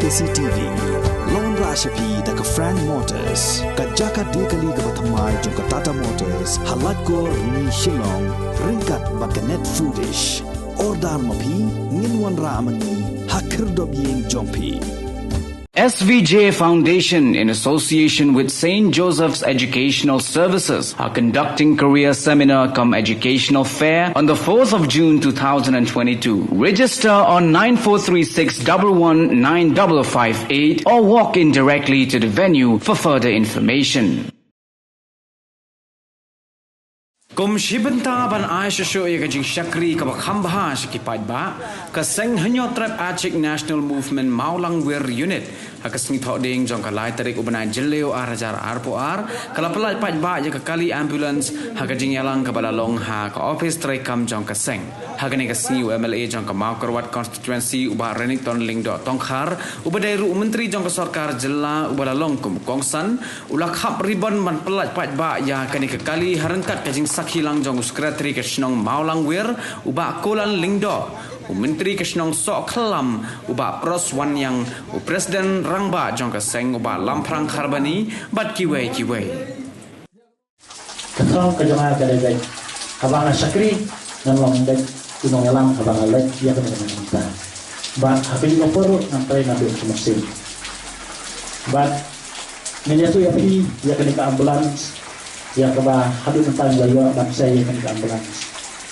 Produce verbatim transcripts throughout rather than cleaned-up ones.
C T V. Long ra sha phi da ka Frank Motors, ka jaka die kali kaba thymmai jong ka Tata Motors, ha Laitkor, Ni Shillong, ryngkat bad ka Net Foodish. Order ma phi, ngin wanrah ma ngi ha khyrdop ïing jong phi. S V J Foundation, in association with Saint Joseph's Educational Services, are conducting career seminar cum educational fair on the fourth of June two thousand and twenty-two. Register on nine four three six double one nine double five eight or walk in directly to the venue for further information. Kum shi bynta ban ai shuh shuh ïa ka jingshakri kaba kham bha sha ki paidbah, ka seng Hynñiewtrep Achik National Movement Mawlangwir Unit, ha ka sngi Thohdieng jong ka lai tarik u bnai Jylliew ar hajar arphew ar, ka la pyllait paidbah ïa ka kali ambulance ha ka jingïalang kaba la long ha ka ophis treikam jong ka seng. Ha kane ka sngi u M L A jong ka Mawkyrwat Constituency u Bah Renikton Lyngdoh Tongkhar, uba dei ruh u Myntri jong ka Sorkar Jylla uba la long kum u kongsan, u la khap ribbon ban pyllait paidbah ïa kane ka kali ha ryngkat ka jingsakhi lang jong u Secretary ka shnong Mawlangwir, u Bah Kulan Lyngdoh, u Myntri ka shnong Sohkhlam, u Bah Pros Wanniang, u President Rangbah jong ka seng u Bah Lamphrang Kharbani, bad kiwei kiwei. Ka thong ka jong nga ka dei beit, haba nga shakri ngan long beit u nongïalam haba nga leit ïa kane ka bynta. Bad ha kajuh ka por ruh ngan trei naduh ka mynsiem. Bad ngan ïathuh ïa phi ïa kane ka ambulance, ïa kaba haduh mynta ngi la ïoh ban sei ïa kane ka ambulance.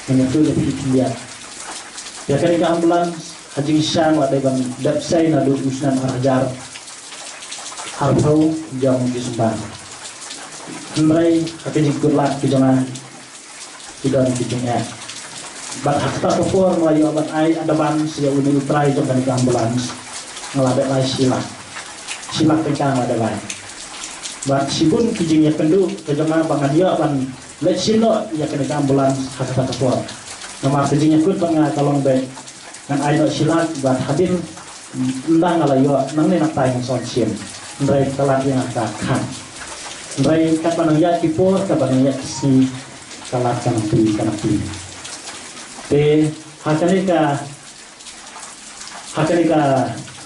Ngan ïathuh ïa phi khyndiat. Ïa kane ka ambulance ha jingshisha la dei ban dep sei naduh u snem ar hajar arphew jong u December. Hynrei ha ka jingkut lad ka jong nga, ki don ki jingeh. Bad ha kata ka por nga la ïoh ban ai advance ïa une u trai jong kane ka ambulance, nga la dep ai shi lak. Shi lak tyngka nga la dep ai. Bad shibun ki jingïakynduh ka jong nga ba ngan ïoh ban leit shim noh ïa kane ka ambulance ha kata ka por. Namar ka jingïakut bad nga ka long beit ngan ai noh shi lak bad hadien ynda nga la ïoh nangne nangtai ngan sa shim. Hynrei ka lad ïa nga ka khang. Hynrei katba nang ïaid ki por, katba nang ïaid ki sngi, ka lad ka nang plie, ka nang plie. Te ha kane ka, ha kane ka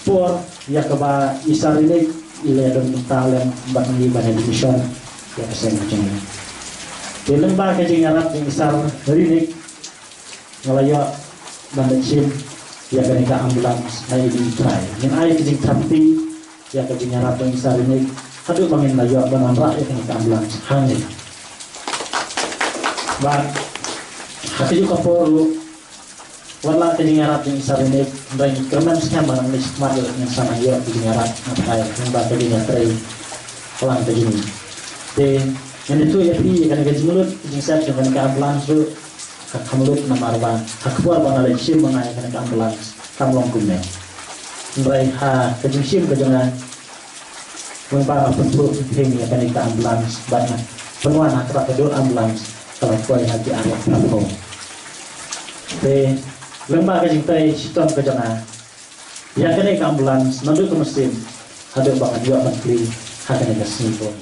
por ïa kaba i Sir Rinik i la ïadon bynta lem bad ngi ban ïa donation ïa ka seng ka jong ngi. Te lyngba ka jingïarap jong i Sir Rinik, nga la ïoh ban da shim ïa kane ka ambulance na i dei i trai. Ngin ai ka jingthrang ti ïa ka jingïarap jong i Sir Rinik haduh ba ngin la ïoh ban wanrah ïa kane ka ambulance hangne. Bad ha kajuh ka por ruh, wat la ka jingïarap jong i Sir Rinik, hynrei ngi kyrmen skhem ba nangne shakhmat ruh ngin sa nang ïoh ka jingïarap na pdeng ba ka jingïatrei lang ka jong ngi. Te ngan ïathuh ïa phi ïa kane ka jinglut ka jingset jong kane ka ambulance ruh, ka kham lut namar ba ha ka por ba nga leit shim ma nga ïa kane ka ambulance kam long kumne. Hynrei ha ka jingshim ka jong nga, lyngba nga pynthut pynthing ïa kane ka ambulance bad nga pynwan ha kata ka dur ambulance ka la poi ha ki ar lak phra phew. Te lyngba ka jingtrei shitom ka jong nga ïa kane ka ambulance naduh ka mynsiem haduh ba ngan ïoh ban plie ha kane ka sngi ko.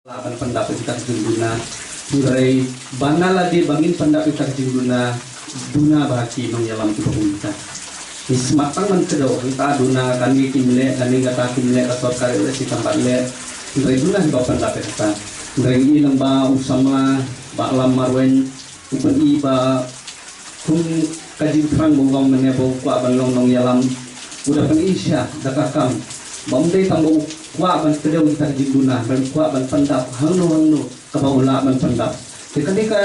Lah ban pyndap ïa kita ki jingduna. Hynrei ban na lade ba ngin pyndap ïa kita ki jingduna, duna bha ki nongïalam kiba kum kita. Ngi smat tang ban kdew, kita duna kane kim leh, kane kata kim leh, ka sorkar ïa leh, shi tang ban leh. Hynrei duna hi ba pyndap ïa kita. Hynrei ngi i lang ba u samla Bah Lam Marwein, u pyni ba kum ka jingthrang ba u ong mynne ba u kwah ban long nongïalam, u da pyni sha da ka kam. Ba um dei tang ba u kwah ban kdew ïa kita ki jingduna, ba u kwah ban pyndap hangno hangno kaba u lah ban pyndap. Te kane ka,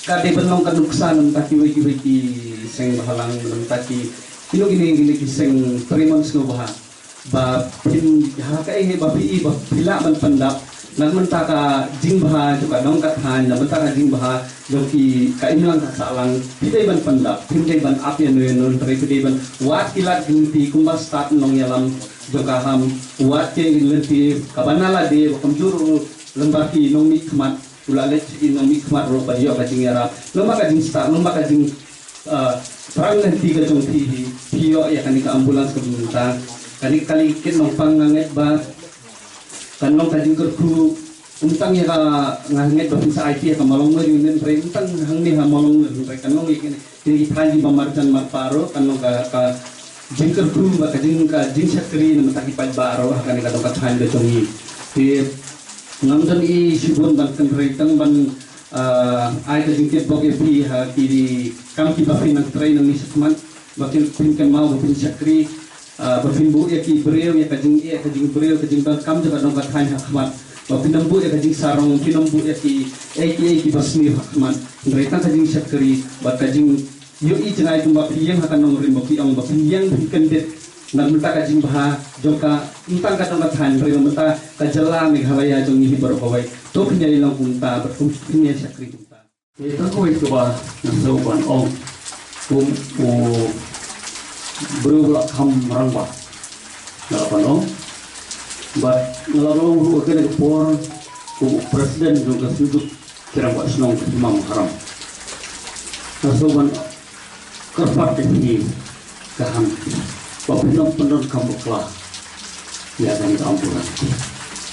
ka dei ban long ka nuksa na bynta kiwei kiwei ki seng bhalang, na bynta ki, kino kine kine ki seng trei mon sngewbha. Ba phin, ha kaei ba phi, ba phi lah ban pyndap na ka bynta ka jingbha jong ka dong ka thaiñ, na ka bynta ka jingbha jong ki, ka imlang ka sahlang, phi dei ban pyndap, phim dei ban ap ïano ïano, hynrei phi dei ban wad ki lad ki lynti kumba stad nongïalam jong ka ham, wad ki lynti kaba na lade ba kumjuh ruh lyngba ki nongmihkhmat, u la leit sha ki nongmihkhmat ruh ban ïoh ka jingïarap. Lyngba ka jingstad, lyngba ka jing, ah, pyrshang lynti ka jong phi hi, phi ïoh ïa kane ka ambulance kaba mynta. Kane ka kali kit nongpang nga ngeit ba kan long ka jingkyrkhu, ym tang ïa ka, nga ngeit ba phin sa aiti ïa ka Mawlangwir Unit, hynrei ym tang hangne ha Mawlangwir, hynrei kan long ïa kine, kine ki thaiñ kiba marjan marpa ruh kan long ka, ka jingkyrkhu bad ka jing ka jingshakri na bynta ki paidbah ruh ha kane ka dong ka thaiñ ka jong ngi. Te ngam don i shibun ban kynrei tang ban, ah, ai ka jingtip bok ïa phi ha ki kam kiba phin nang trei nangne shakhmat, ba phin, phin kynmaw ba phin shakri, ah, ba phin buh ïa ki briew, ïa ka jingeh ka jingbriew, ka jingdonkam jong ka dong ka thaiñ ha khmat, ba phin ym buh ïa ka jingsarong, phin ym buh ïa ki ei ki ei kiba sniew ha khmat. Hynrei tang ka jingshakri bad ka jing ïohi jngai kumba phi ïeng ha ka nongrim ba phi ong ba phi ïeng phi kyndit na bynta ka jingbha jong ka, ym tang ka dong ka thaiñ hynrei na bynta ka jylla Meghalaya jong ngi hi baroh kawei. To phin ïa long kumta bad kum phin ïa shakri kumta. Te tang kawei kaba nga sngewbha ban ong kum u briew ba la kham rangbah nga la ban ong bad nga la ban ong ruh ha kane ka por kum u president jong ka Synjuk Kiran ba shnong ka hima Maharam. Ka sngewbha ban kyrpad ïa phi ka han ba phin ym pyndonkam bakla ïa kane ka ambulance.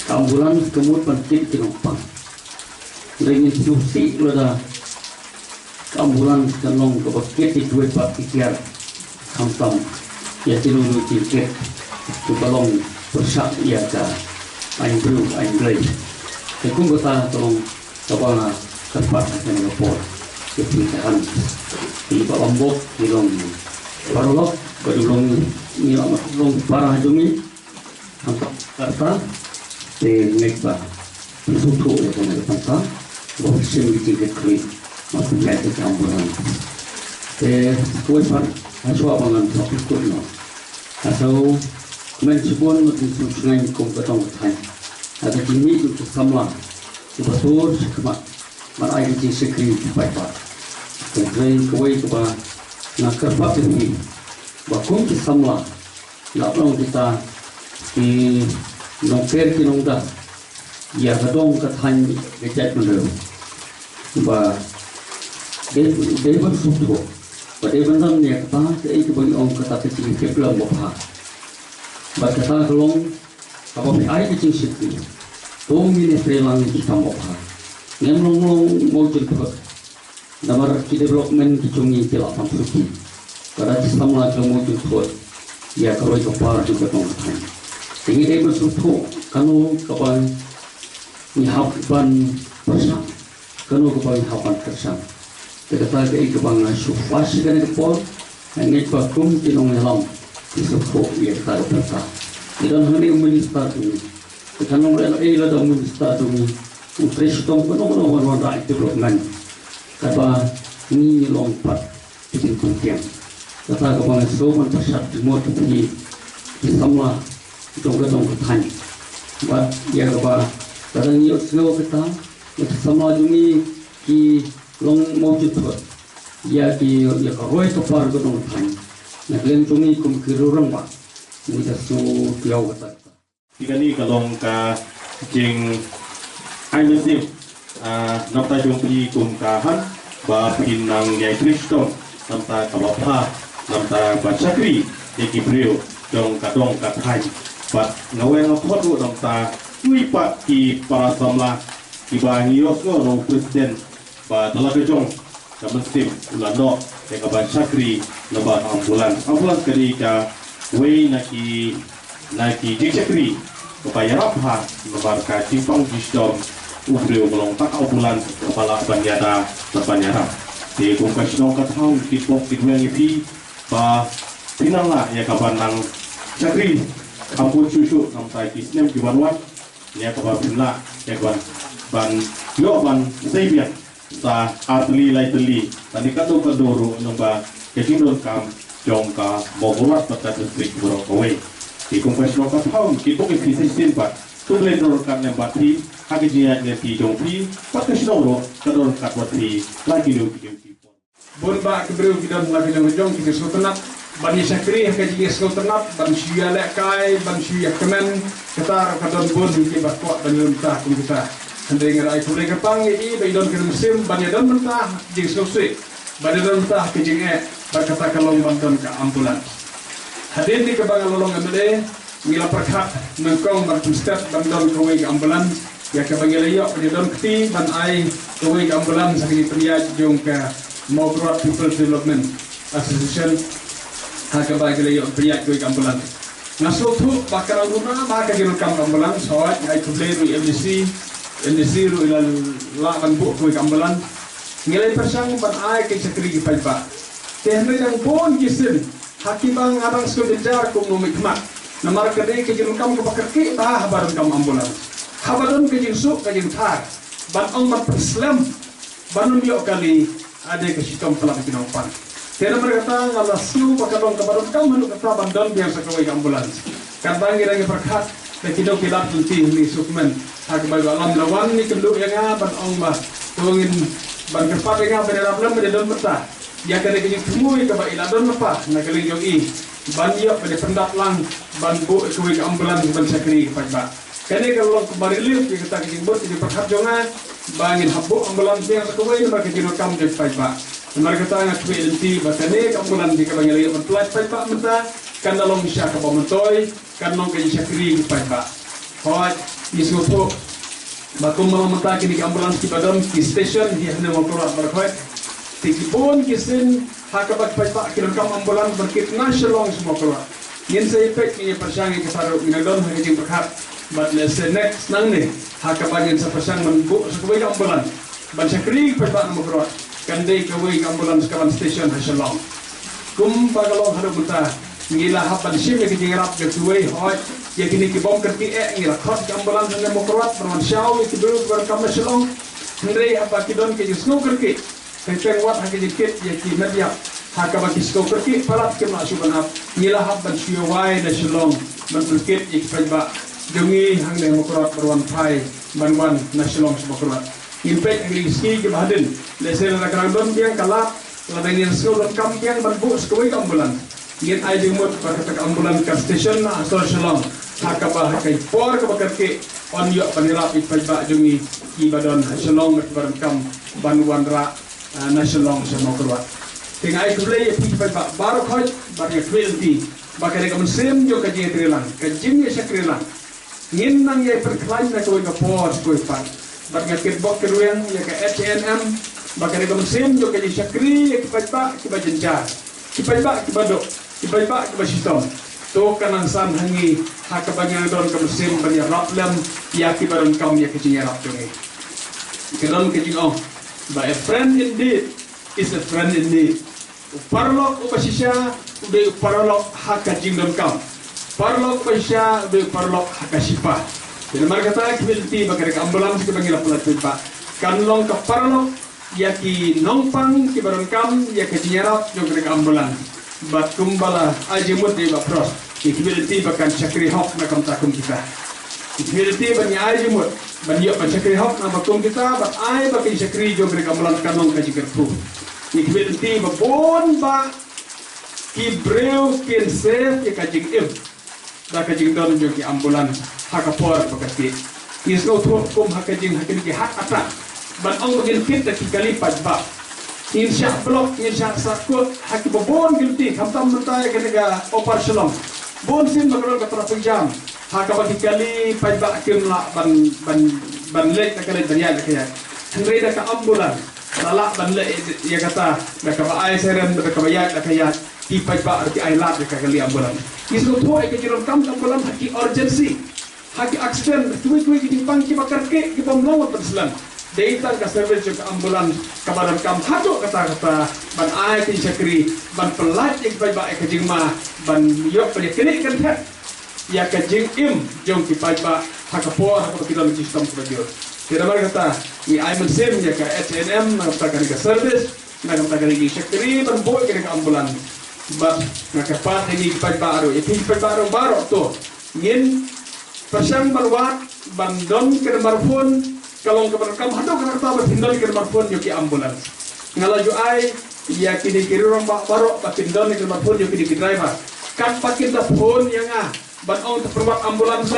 Ka ambulance ka mut ban kit ki nongpang. Hynrei ngin sngewsih lada ka ambulance kan long kaba kit ïa kiwei pat ki kiar. Khamtam ïa kino kino ki kit kiba long pyrshah ïa ka aiñ briew aiñ Blei. Te kum kata ka long kaba nga kyrpad ha kane ka por. Ïa phi ka han, phi ba lam bok, phi long paralok, ba dei long, ngi la long para jong ngi. Hangta kata te ngeit ba phi sngewthuh ïa kane ka bynta ba phi shim ki jingkitkhlieh ba phi ïaid ïa ka ambulance. Te kawei pat, hashwa ba ngan sa pynkut noh, nga sngewkmen shibun, nga sngewsynei kum ka dong ka thaiñ ha ka jingmih jong ki samla kiba tur shakhmat ban ai ka jingshakri ki paidbah. Hynrei kawei kaba nga kyrpad ïa phi ba kum ki samla, la long kita ki nongker ki nongda ïa ka dong ka thaiñ ka jaitbynriew, ba dei, dei ban sngewthuh ba dei ban don ïa kata kaei kaba ngi ong kata ka jingïakynduh ba bha. Bad kata ka long haba phi ai ka jingshakri, to ngin ïatrei lang ïa ki kam ba bha. Ngim long long mawjynthut. Namar ki development ki jong ngi ki la pang suki. Lada ki samla ki long mawjynthut ïa ka roi ka par jong ka dong ka thaiñ, te ngi dei ban sngewthuh kano kaba ngi hap ban pyrshang, kano kaba ngi hap ban kyrshan. Te kata kaei kaba nga shu flash ïa kane ka por. Nga ngeit ba kum ki nongïalam ki sngewthuh ïa kata ka bynta. Te don hangne u minister jong ngi, te kan long lehnohei lada u minister jong ngi u trei shitom kano kano ban wanrah ïa ka development. Katba ngi long pat ki jingpyntieng. Kata kaba nga sngewbha ban pyrshang jingmut ïa phi ki samla jong ka dong ka thaiñ. Bad ïa kaba lada ngi ïohsngew kata, ïa ki samla jong ngi ki long mawjynthut ïa ki, ïa ka roi ka par ka dong ka thaiñ. Na ka liang jong ngi kum ki rangbah, ngi da sngewthuh kata kata. Te kane ka long ka jingai mynsiem, ah, na bynta jong phi kum ka han ba phin nang ïai trei shitom na bynta kaba bha, na bynta ban shakri ïa ki briew jong ka dong ka thaiñ. Bad nga weng nga khot ruh na bynta kiwei pat ki para samla kiba ngi ïohsngew na u president ba da la ka jong ka mynsiem u la noh ïa ka ban shakri lyngba ka ambulance. Ambulance ka dei kawei na ki, na ki jingshakri kaba ïarap bha, namar ka jingpang jingshitom u briew ka long tang ka ambulance kaba lah ban ïada bad ban ïarap. Te kum ka shnong ka thaw ngi kitbok kitweng ïa phi ba phin nang lah ïa ka ban nang shakri kham bun shuh shuh na bynta ki snem ki ban wan. Ïa kaba phin lah ïa ka ban, ban ïoh ban sei biang sa ar tylli lai tylli, lane katno katno ruh, lyngba ka jingdonkam jong ka Mawkyrwat bad ka district baroh kawei. Te kum ka shnong ka thaw ngi kitbok ïa phi sa shisien pat, to Blei un don ryngkat lem bad phi ha ka jingïaid lynti jong phi, bad ka shnong ruh kan don ryngkat bad phi la kino kino ki por. Bun bah ki briew ki don la ka jong ka jong ki jingsngewtynnat ban ïa shakri ha ka jingïasngewtynnat, ban shu ïalehkai, ban shu ïakmen. Kata ruh ka don bun kiba kwah ban ïa don mynta kum kita. Hynrei nga ai khublei kyrpang ïa i ba i don ka mynsiem ban ïa don mynta ha ka jingsngewsih, ban ïa don mynta ha ka jingeh, bad kata ka long ban don ka ambulance. Hadien kaba nga la long M L A, ngi la pyrkhat nyngkong ban pynstet ban don kawei ka ambulance. Ïa kaba ngi la ïoh ka jingdon kti ban ai kawei ka ambulance ha ka jingpynïaid jong ka Mawkyrwat People Development Association. Ha kaba ki la ïoh pynïaid kawei ka ambulance. Nga sngewthuh ba ka dang duna ba ka jingdonkam ka ambulance, hooid, nga ai khublei ruh ïa u MDC, MDC ruh i la lah ban buh kawei ka ambulance. Ngi la pyrshang ban ai ka shakri ki paidbah. Te hynrei dang bun ki sien ha kiba nga dang sngewjynjar kum u mihkhmat. Namar ka dei ka jingdonkam kaba kyrkieh bha haba donkam ambulance. Haba don ka jingsuk ka jingthar ban ong ban pynslem ban ym ïoh kali, ade ka shitom palat ki nongpang. Te namar kata nga la sngew ba ka long kaba donkam haduh kata ban don biang sa kawei ka ambulance. Katba ngi dang ïa pyrkhat da kino ki lad lynti hangne sukmen, ha kaba ïoh lam la wan ne kynduh ïa nga ban ong ba to ngin ban kyrpad ïa nga ban ïarap lem ban ïadon bynta ïa kane ka jingthmu ïa kaba i la don lypa na ka liang jong i ban ïoh ban ïa pyndap lang ban buh ïa kawei ka ambulance ban shakri ïa ki paidbah. Kane ka long kaba relief ïa kata ka jingmut ka jingpyrkhat jong nga ba ngin hap buh ambulance biang sa kawei namar ka jingdonkam jong ki paidbah. Namar kata nga kyrpad lynti ba kane ka ambulance ïa kaba ngi la ïoh ban pynlait paidbah mynta kan da long sha kaba myntoi, kan long ka jingshakri ïa ki paidbah. Hooid, ngi sngewthuh ba kumba long mynta kine ki ambulance kiba don ki station hi hangne Mawkyrwat baroh hooid. Te ki bun ki sien ha kaba ki paidbah ki donkam ambulance ban kit na Shillong sha Mawkyrwat. Ngin sa ïa peit, ngin ïa pyrshang ïa kata ruh, ngin ïa don ha ka jingpyrkhat. Bad lehse next nangne ha kaba ngin sa pyrshang ban buh sa kawei ka ambulance ban shakri ïa ki paidbah na Mawkyrwat, kan dei kawei ka ambulance kaban station ha Shillong. Kumba ka long haduh mynta ngi la hap ban shim ïa ka jingïarap jong kiwei, hooid, ïa kine ki bym kyrkieh eh ngi la khot ka ambulance na Mawkyrwat ban wan shaw ïa ki briew kiba donkam na Shillong. Hynrei haba ki don ka jingsngew kyrkieh, teng teng wat ha ka jingkit ïa ki met ïap, ha kaba ki sngew kyrkieh palat kim lah shuh ban ap, ngi la hap ban shu ïawai na Shillong ban pynkit ïa ki paidbah jong ngi hangne Mawkyrwat ban wan phai, ban wan na Shillong sha Mawkyrwat. Ngin peit ha ki sngi kiba hadien, lehse lada ka dang don biang ka lad, lada ngin sngew donkam biang ban buh sa kawei ka ambulance, ngin ai jingmut ba kata ka ambulance kan station na ha sor Shillong, ha kaba ha ka por kaba kyrkieh yn ïoh ban ïarap ïa ki paidbah jong ngi kiba don ha Shillong bad kiba donkam ban wanrah, ah, na Shillong sha Mawkyrwat. Te nga ai khublei ïa phi ki paidbah baroh hooid, bad nga kyrpad lynti ba kane ka mynsiem jong ka jingïatreilang, ka jingïashakri lang, ngin nang ïa pyrkhlaiñ na kawei ka por sha kawei pat. Bad nga kitbok kitrwiang ïa ka H A N M ba kane ka mynsiem jong ka jingshakri ïa ki paidbah kiba jynjar, ki paidbah kiba duk, ki paidbah kiba shitom, to kan nang san ha ngi ha kaba ngi nang don ka mynsiem ban ïarap lem ïa kiba donkam ïa ka jingïarap jong ngi. Ka don ka jingong ba a friend in deed is a friend in need. U paralok uba shisha u dei u paralok ha ka jingdonkam. Paralok uba shisha u dei u paralok ha ka shipa. Te namar kata ngi kyrpad lynti ba kane ka ambulance kaba ngi la pynlait paidbah kan long ka paralok ïa ki nongpang kiba donkam ïa ka jingïarap jong kane ka ambulance. Bad kumba la ai jingmut ïa i Bah Frost, ngi kyrpad lynti ba kan shakri hok na ka bynta kum kita. Ngi kyrpad lynti ba ngi ai jingmut ban ïoh ban shakri hok na ka bynta kum kita, bad ai ba ka jingshakri jong kane ka ambulance kan long ka jingkyrkhu. Ngi kyrpad lynti ba bun bah ki briew kin save ïa ka jingim da ka jingdon jong ki ambulance ha ka por ba kyrkieh. Ngi sngewthuh kum ha ka jing ha kine ki heart attack ban ong ba ngin kit da ki kali paidbah, ngin shah block, ngin shah sahkut ha kiba bun ki lynti, khamtam mynta ïa kane ka Upper Shillong. Bun sien ba ka don ka traffic jam ha kaba ki kali paidbah kim lah ban, ban, ban leit da ka leit, ban ïaid da ka ïaid. Hynrei da ka ambulance la lah ban leh ïa kata, da kaba ai siren, da kaba ïaid da ka ïaid. Ki paidbah ruh ki ai lad ïa ka kali ambulance. Ngi sngewthuh ïa ka jingdonkam ka ambulance ha ki urgency, ha ki accident, kiwei kiwei ki jingpang kiba kyrkieh, ki bym long ban pynslem. Dei tang ka service jong ka ambulance kaba donkam haduh katta katta ban ai ka jingshakri, ban pynlait ïa ki paidbah ïa ka jingma, ban ïoh ban ïaknieh kynthet ïa ka jingim jong ki paidbah ha ka por ha kaba ki don ka jingshitom kaba jur. Te namar kata ngi ai mynsiem ïa ka H A N M na ka bynta kane ka service, na ka bynta kane ka jingshakri ban buh ïa kane ka ambulance. Bad nga kyrpad ïa ngi ki paidbah ruh, ïa phi ki paidbah ruh baroh, to ngin pyrshang ban wad ban don ka number phone, ka long kaba donkam haduh katta katta ba phin don ka number phone jong ki ambulance. Nga la ju ai ïa kine ki rangbah baroh ba kin don ka number phone jong kine ki driver. Katba kin da phone ïa nga ban ong to pynwad ambulance,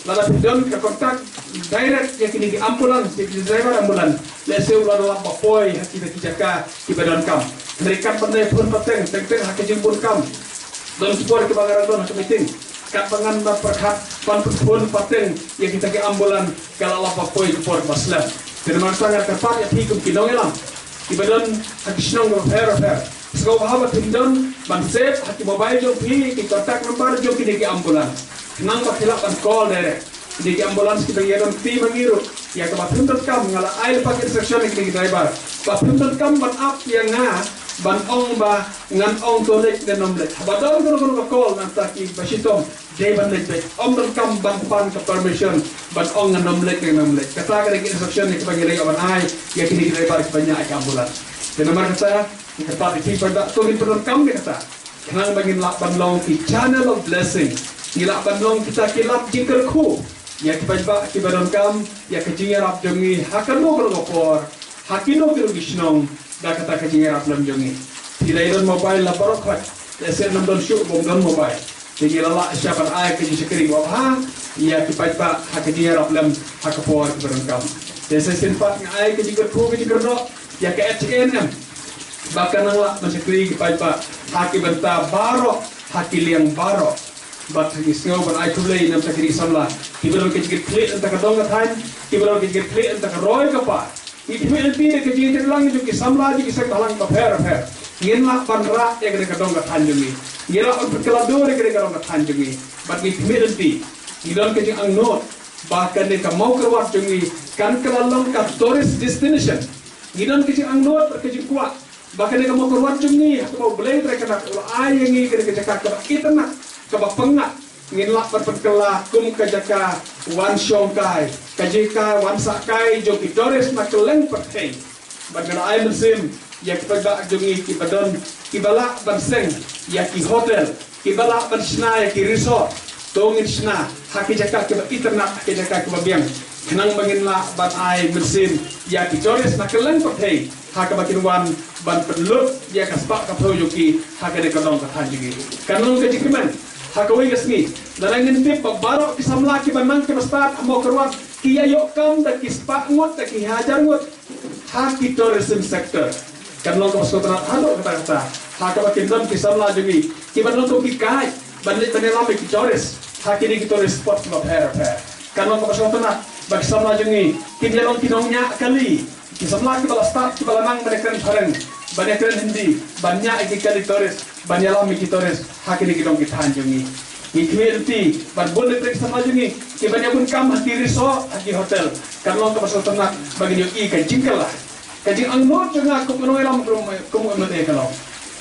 lada phi don ka contact direct ïa kine ki ambulance, ïa ki driver ambulance, lehse u la lap ba poi ha kita ki jaka kiba donkam. Hynrei katba nda phone pateng, teng teng ha ka jingbun kam. Don ki por kiba nga dang don ha ka meeting, katba ngan da pyrkhat ban phone pateng ïa kita ki ambulance, ka la lap ba poi ka por ba slem. Te namar kata nga kyrpad ïa phi kum ki nongïalam kiba don ha ki shnong bapher bapher, Sngewbha ba phin don ban save ha ki mobile jong phi ki contact number jong kine ki ambulance. Khnang ba phi lah ban call direct. Kine ki ambulance kiba ïadon ti ma ngi ruh. Ïa kaba phim donkam nga la ai lypa ki instruction ïa kine ki driver. Ba phim donkam ban ap ïa nga ban ong ba ngan ong to leit ne ym leit. Haba don kano kano ka call na bynta kiba shitom. Dei ban leit beit. Ym donkam ban pan ka permission ban ong ngan ym leit, ngan ym leit. Kata ka dei ka instruction ïa kaba ngi la ïoh ban ai ïa kine ki driver kiba ñiah ïa ka ambulance. Te namar kata, ngi kyrpad ïa phi paidbah to ngin pyndonkam ïa kata. Khnang ba ngin lah ban long ki channel of blessing. Ngi lah ban long kita ki lad jingkyrkhu ïa ki paidbah kiba donkam ïa ka jingïarap jong ngi ha kano kano ka por. Ha kino kino ki shnong da kata ka jingïarap lem jong ngi. Phi la ïadon mobile la baroh khoit. Lehse ym don shuh bym don mobile. Te ngi la lah shah ban ai ka jingshakri babha ïa ki paidbah ha ka jingïarap lem ha ka por kiba donkam. Te shisien pat nga ai ka jingkyrkhu ka jingkyrdoh ïa ka H A N M ba kan nang lah ban shakri ki paidbah ha ki bynta baroh, ha ki liang baroh. Bad ngi sngew ban ai khublei na bynta ki samla kiba don ka jingkitkhlieh na bynta ka dong ka thaiñ, kiba don ka jingkitkhlieh na bynta ka roi ka par. Ngi khmih lynti da ka jingïatreilang jong ki samla jong ki seng bhalang bapher bapher. Ngin lah ban rah ïa kane ka dong ka thaiñ jong ngi. Ngin lah ban pynkylla dur ïa kane ka dong ka thaiñ jong ngi. Bad ngi khmih lynti, ngi don ka jingangnud ba kane ka Mawkyrwat jong ngi kan kylla long ka tourist destination. Ngi don ka jingangnud bad ka jingkwah ba kane ka Mawkyrwat jong ngi ha kaba U Blei Trai Kynrad u la ai ïa ngi kane ka jaka kaba itynnad, kaba pyngngad. Ngin lah ban pynkylla kum ka jaka wan shongkai, ka jaka wan sahkai jong ki tourist na kylleng pyrthei. Bad ngan ai mynsiem ïa ki paidbah jong ngi kiba don, kiba lah ban seng ïa ki hotel, kiba lah ban shna ïa ki resort. To ngin shna ha ki jaka kiba itynnad, ha ki jaka kiba biang. Khnang ba ngin lah ban ai mynsiem ïa ki tourist na kylleng pyrthei ha kaba kin wan ban pynlut ïa ka spah ka phew jong ki ha kane ka dong ka thaiñ jong ngi. Kan long ka jingkmen ha kawei ka sngi. Lada ngin tip ba baroh ki samla kiba nang kiba stad ha Mawkyrwat ki ïa ïoh kam da ki spah ngut, da ki hajar ngut ha ki tourism sector. Kan long kaba sngewtynnat haduh katta katta ha kaba kin don ki samla jong ngi kiban long kum ki guide ban leit ban ïalam ïa ki tourist ha kine ki tourist spot kiba pher pher. Kan long kaba sngewtynnat ba ki samla jong ngi kin ïa long ki nongñiah kali. Ki samla kiba la stad, kiba la nang ban ïakren phareng, ban ïakren Hindi, ban ñiah ïa ki kali tourist, ban ïalam ïa ki tourist ha kine ki dong ki thaiñ jong ngi. Ngi khmih lynti ban bun lynti ki samla jong ngi kiban ïa bun kam ha ki resort, ha ki hotel. Kan long kaba sngewtynnat ba ngin ïohi ka jingkylla. Ka jingangnud jong nga kum u nongïalam, kum, kum u M L A ka long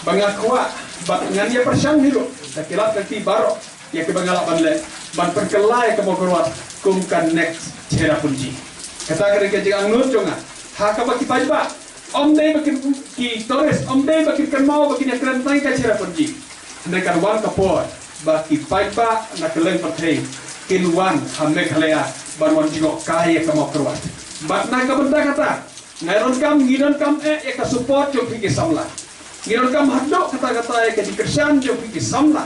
ba nga kwah ba ngan ïa pyrshang hi ruh da ki lad ka ki baroh ïa kiba nga lah ban leh ban pynkylla ïa ka Mawkyrwat kum ka next Cherrapunji. Kata ka dei ka jingangnud jong nga ha kaba ki paidbah ym dei ba kin, ki tourist ym dei ba kin kynmaw ba kin ïakren tang ka Cherrapunji. Hynrei kan wan ka por ba ki paidbah na kylleng pyrthei kin wan ha Meghalaya ban wan jngohkai ïa ka Mawkyrwat. Bad na ka bynta kata nga donkam, ngi donkam eh ïa ka support jong phi ki samla. Ngi donkam haduh katta katta ïa ka jingkyrshan jong phi ki samla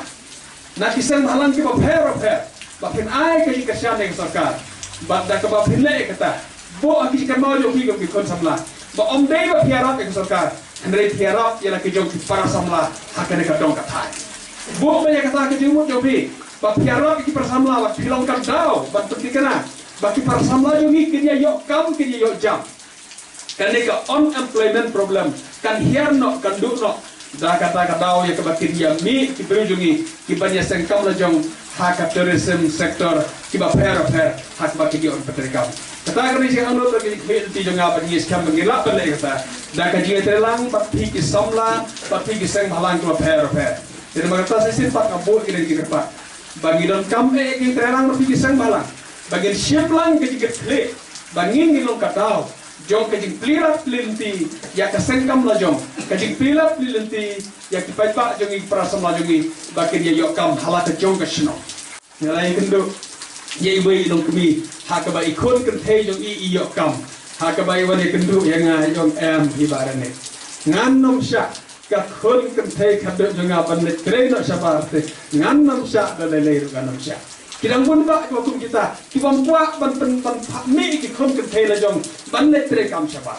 na ki seng bhalang kiba pher bapher ba phin ai ka jingkyrshan ïa ka sorkar. Bad da kaba phin leh ïa kata, buh ha ki jingkynmaw jong phi kum ki khun samla ba ym dei ba phi ïarap ïa ka sorkar, hynrei phi ïarap ïa la ki jong ki para samla ha kane ka dong ka thaiñ. Buh ïa kata ha ka jingmut jong phi ba phi ïarap ïa ki para samla bad phi long ka daw ban pynthikna ba ki para samla jong ngi kin ïa ïoh kam, kin ïa ïoh jam. Kane ka unemployment problem kan hiar noh, kan duh noh da kata ka daw ïa kaba kin ïa mih ki briew jong ngi kiban ïa seng kam la jong ha ka tourism sector kiba pher bapher ha kaba kin ïoh ban pyntrei kam. Kata ka dei jingangnud bad ka jingkhmih lynti jong nga bad ngi skhem ba ngin lah ban leh kata da ka jingïatreilang bad phi ki samla bad phi ki seng bhalang kiba pher bapher. Te namar kata shisien pat nga buh ïa kine ki kyrpad ba ngi donkam eh ïa ka jingïatreilang bad phi ki seng bhalang ba ngin shim lang ka jingkitkhlieh ba ngi ngin long ka daw jong ka jingplie lad plie lynti ïa ka seng kam la jong, ka jingplie lad plie lynti ïa ki paidbah jong ngi, ki para samla jong ngi ba kin ïa ïoh kam ha la ka jong ka shnong. Nga la ïakynduh ïa iwei i longkmie ha kaba i khun kynthei jong i i ïoh kam, ha kaba i wan ïakynduh ïa nga i ong, em, hi Bah Rene, ngan ym shah ka khun kynthei khadduh jong nga ban leit trei noh shabar te, ngan ym shah, da lei lei ruh ngan ym shah. Ki dang bun bah kiba kum kita kibym kwah ban pyn, ban phah mih ki khun kynthei la jong ban leit trei kam shabar.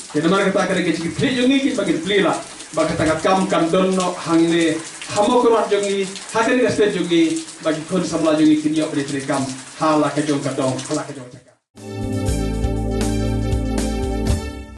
Te namar kata ka dei ka jingkitkhlieh jong ngi kiba ngin plie lad ba kata ka kam kan don noh hangne ha Mawkyrwat jong ngi, ha kane ka state jong ngi, ba ki khun samla jong ngi kin ïoh ban leit trei kam ha la ka jong ka dong, ha la ka jong ka